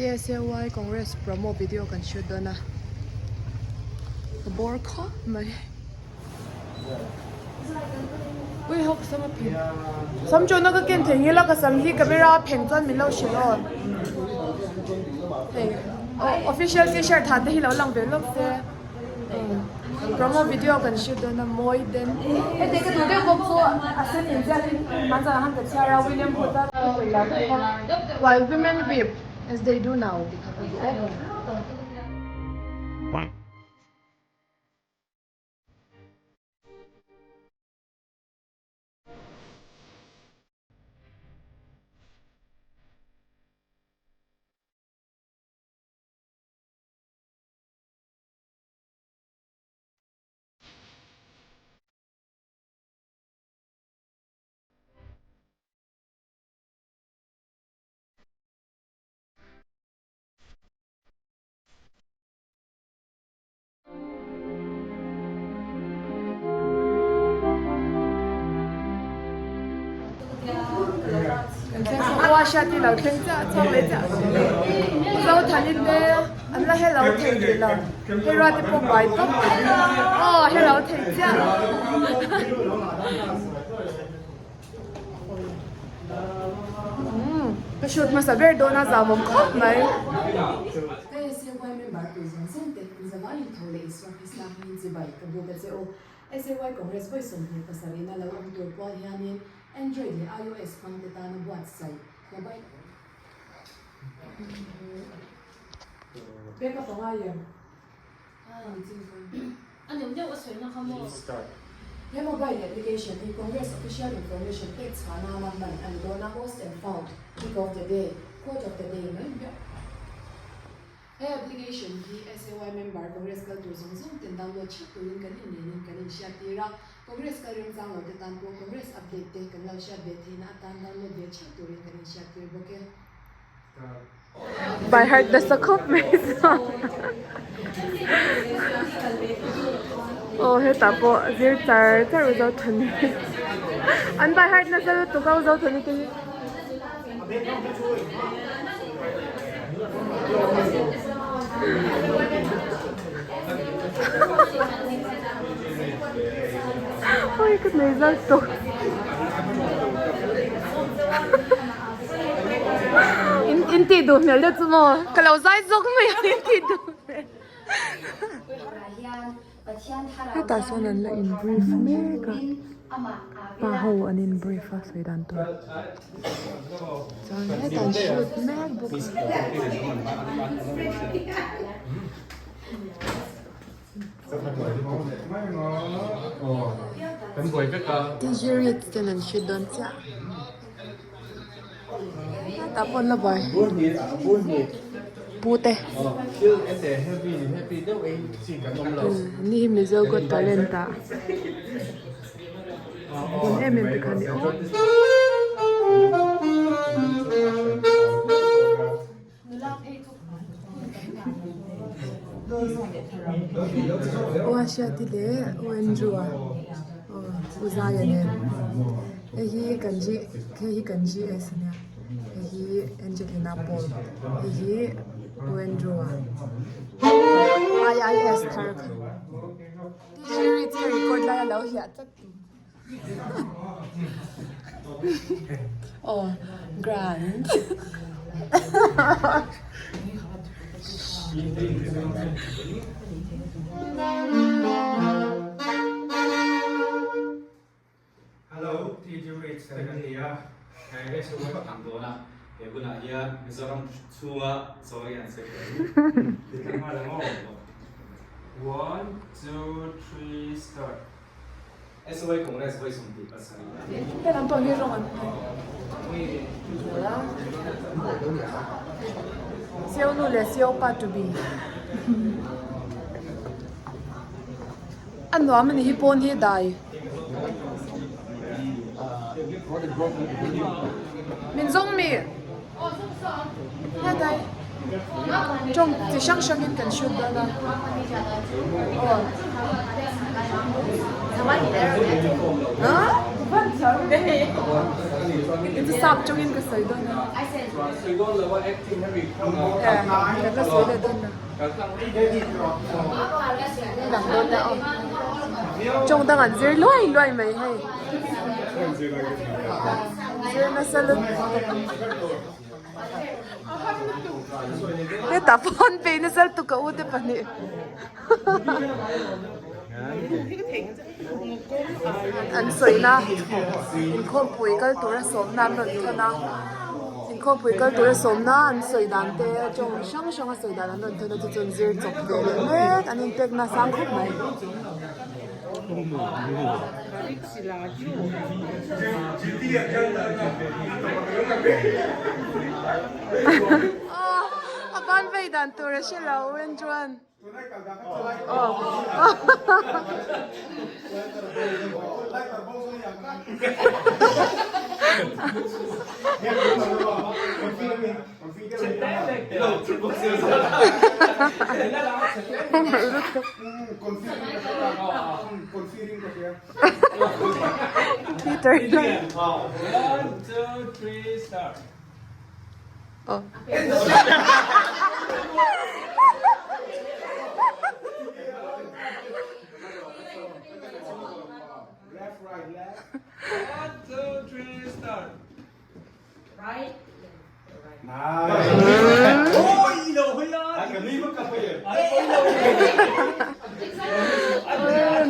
TSAY Congress promo video kan shoot dawn a, ka bawr khawp mai. Ui ho ka sam a phen. Sam chawhna ka ken thei ngil a ka sam hi camera a phen chuan min lo hrilh aw. Hei official t-shirt ha te hi lo lang ve lawk se. Promo video kan shoot dawn a mawi den. Heti ka duh deuh bawk chu a sen inziak in hmanzan ah khan ka chhiar a William Hood a thusawi lar deuh kha While women weep as they do now tih kha ka duh e. Kan thleng chhuak a hriat hi lo thleng chiah chhuak leh chiah Zothanin te an la hello thei rih lo hei ruat te pawh buai tawp aw hello thei chiah umm ka shoot hmasa ber dawn a zamawm khawp mai. SAY Congress vawi 27 na lo awm tur pual hianin Android leh iOS hmangte tana buatsaih mobile Backup a ngai em? He mobile application hi Congress official information pek chhuah nana hman a ni dawn a. Post and found, Pic of the day, Quote of the day mai mai. He application hi SAY member Congress kal tur zawng zawng ten download theuh turin kan innenin kan inhriattir a, Congress kal remchang lo te tan pawh Congress update te kan lo hriat ve theihna atan download ve theuh turin kan inhriattir bawk e. By heart nasa khawp mai chuan aw hetah pawh zir char char u Zothani an by heart nasa lutuk a u Zothani te hi. Oi ka nei zau tawh in in tih duh hmel deuh chu maw ka lo zai zawk mai a in tih duh hmel hetah sawn an la in brief mek a pa ho an in brief a sawi dan tur chuan hetah an shoot mek bawk a. T-shirt ten an shoot dawn chiah hetah pawh an la buai pu te ni hi Mizo Got Talent ah bon em em te kha ni aw. Aw a hriati leh U Andrew a aw U Zaia nen hei hi kan G hei hi kan GS a nia hei hi Angelina Paul hei hi U Andrew a IIS thar kha T-shirt hi record lai a lo hiah tlat tu. Aw grand Hello, TG Rich te kan ni a, he SOY ka ang dawn a, he hunah hian Mizoram chhunga sawi an sawi tawh ang. Tih nghal ang aw. One, two, three, start. SOA Congress vawi 27 a. He lam pawh hi rawng an hnawih Sio nu leh sio pa to be A nuam a ni hi pawn hi dai Min zawng mi Hetlai tawng chi hrang hrangin kan shoot dawn a aw Zanin chu sap tawngin ka sawi dawn a. Kan la sawi leh dawn a. Dang dawn na aw. Tawng dang an zir luai luai mai hei. Zir nasa lutuk. Hetah phone pe nasa lutuk ka u te pahnih. An sawina inkhawmpui kal tura sawmna an rawn thawn a inkhawmpui kal tura sawmna an sawi dan te tawng hrang hrang a sawi dan an rawn thawn a chu chu an zir chawp ve leh mek an inpekna a sang khawp mai. A ban vei dan tur a hre lo Andrew-a'n. Peter. One, two, three, start. Oh. Left, right, left. One, two, three, start. Right.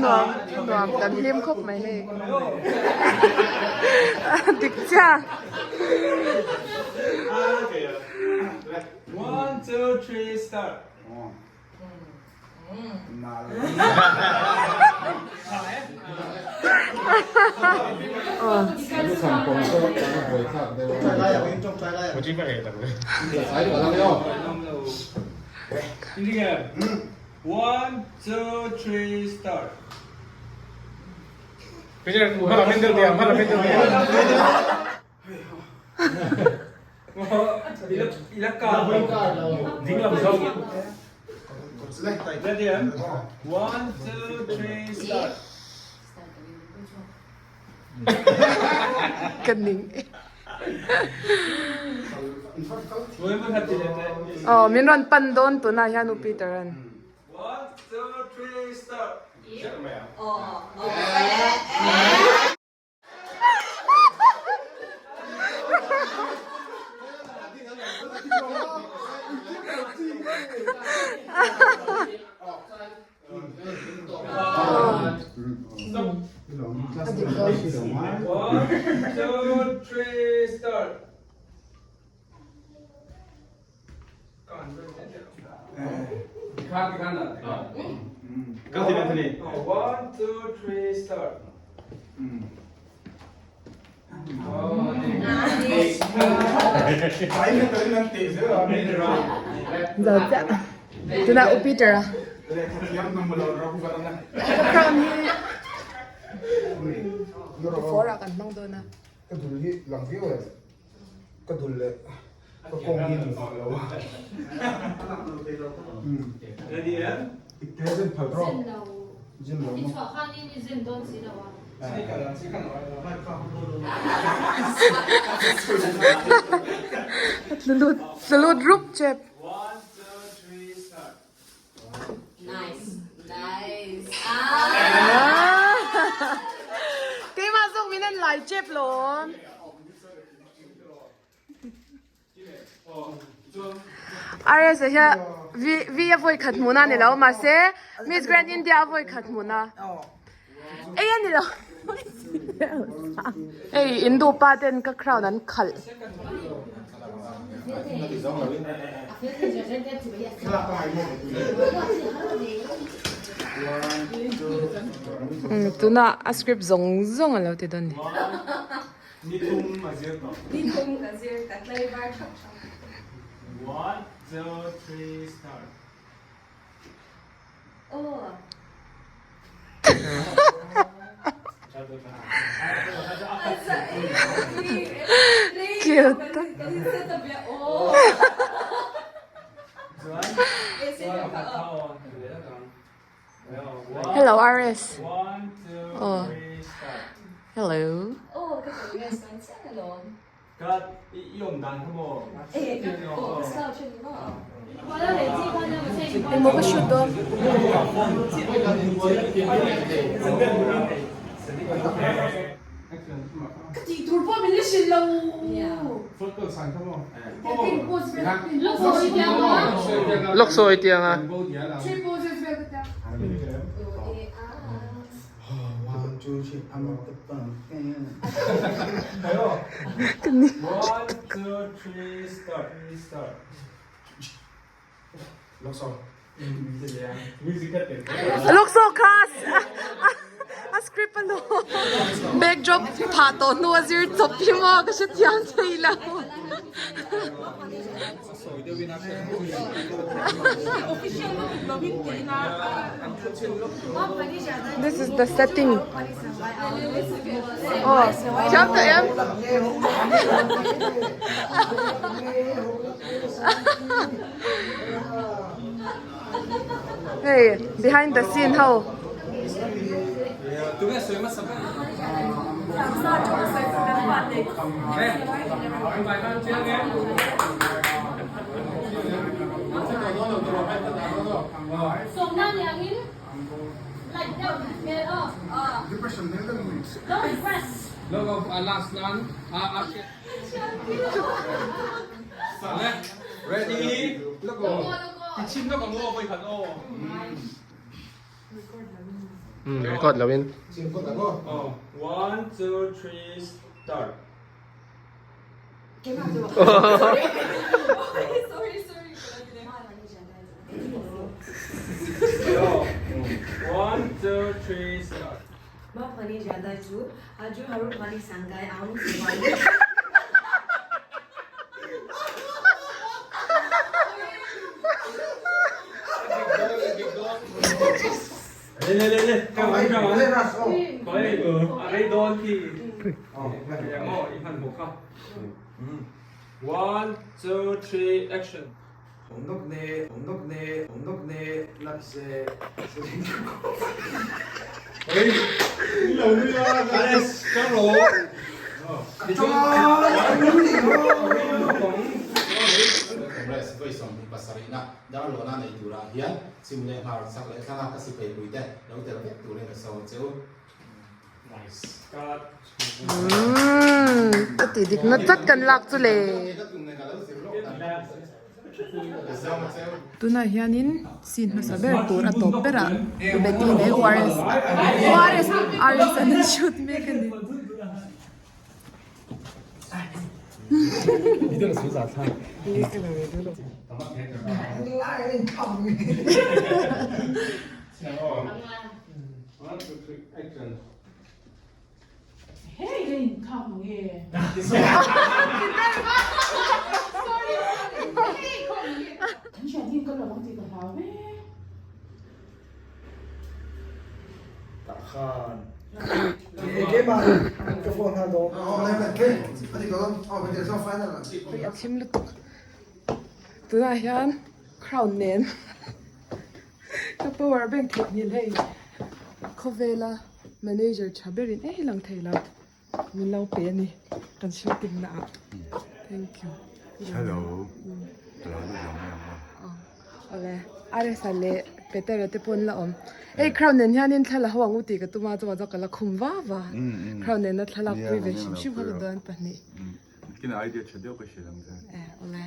Nuam nuam kan hlim khawp mai hei dik chiah. One, two, three, start. One, two, three, start. One, two, three, start. Ka ning e. Aw min rawn pan dawn tunah hian u Peter an. One, two, three, start. One, two, three, start. One, two, three, start. Zo chiah. Tunah U Peter a. Ka crown hi before ah kan hmang dawn a. Ka dul hi lang viau em? Ka dul leh ka kawng hi in vah lo a. Ikte zen phal rawh. Zin lo maw? Tlulut tlulut rup chep. Keimah zawk min an lai chep lawm. RS a hian V V a vawi khat hmuhna a ni lo mahse Miss Grand India a vawi khat hmuhna ei a ni lo hei in duh pa ten ka crown an khalh. Tunah a script zawng zawng a lo ti dawn ni. Ni thum a zir tawh. Ni thum ka zir ka tlaivar thak thak. One, two, three, start. Aw. Cute. Hello RS. One, two, Oh. three, start. Hello. Aw, ka congrats dawn chiah alawm. Engmaw ka shoot dawn? Ka tih tur pawh min la hrilh lo. Lawk sawi tiang a. Lawk saw kha a script a lo backdrop phah tawh hnu a zir chawp hi maw ka hrethiam thei lo. This is the setting. Oh, thiam ta em? Hey, behind the scene ho. Record lo in. Congress vawi 27na Darlawna nei turah hian chim leh hmar chak leh thlanga ka sipai puite lo tel vek turin ka sawm che u. Umm ka tih dik na tlat kan lak chu le. Tunah hianin scene hmasa ber tur a tawp berah Betty leh ORS ORS RS an in shoot mek a ni. A thim lutuk tunah hian crown nen ka power bank theihnghilh hei khawvela manager tha berin e lang thei lo min lo pe a ni kan shooting na ah thank you hello awle aresa leh petera te pawh an la awm hei crown nen hianin thla la ho ang u tih ka tum a chuvang chuan ka la khum va va crown nena thlalak pui ve hrim hrim kha ka dawn pahnih awle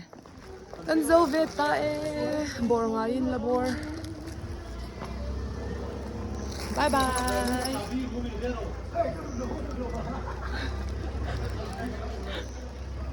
kan zo ve ta e bawr ngaiin la bawr bye bye.